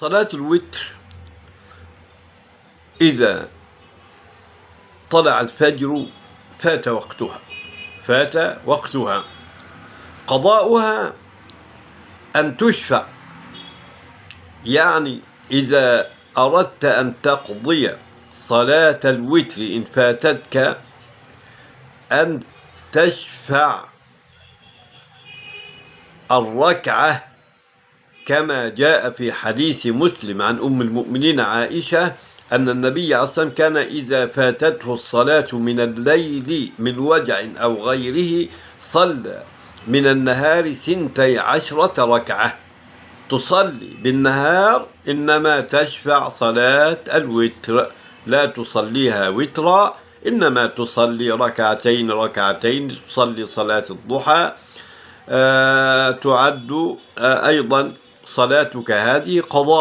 صلاة الوتر إذا طلع الفجر فات وقتها، فات وقتها. قضاؤها أن تشفع، يعني إذا أردت أن تقضي صلاة الوتر إن فاتتك أن تشفع الركعة، كما جاء في حديث مسلم عن أم المؤمنين عائشة أن النبي عليه الصلاة والسلام كان إذا فاتته الصلاة من الليل من وجع أو غيره صلى من النهار 12 ركعة. تصلي بالنهار إنما تشفع صلاة الوتر، لا تصليها وترا، إنما تصلي ركعتين ركعتين، تصلي صلاة الضحى. تعد أيضا صلاتك هذه قضاء.